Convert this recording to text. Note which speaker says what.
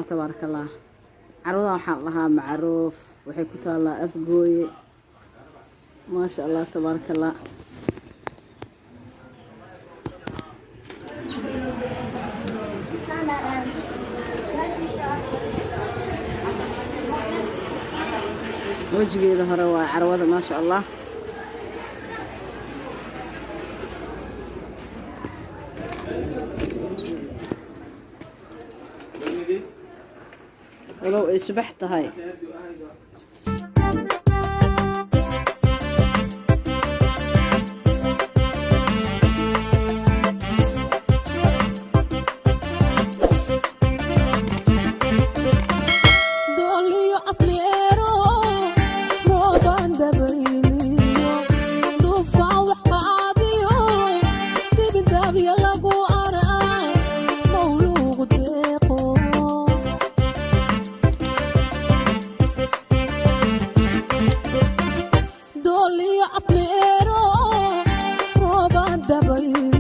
Speaker 1: Tabaaraka Allah. Carwadan waxaan dhahaa Macruuf, waxay ku taallaa Afgooye. Maasha Allah, tabaaraka Allah. Wejigeeda hore waa carwada, maasha Allah. Walow ay subax tahay.
Speaker 2: Dooliyo afmeero, roobaan dabayliyo, duufaan wax qaadiyo, dibindaabya lagu arkaa, mawluugu deeqo. Dooliyo afmeero, roobaan dabayliyo.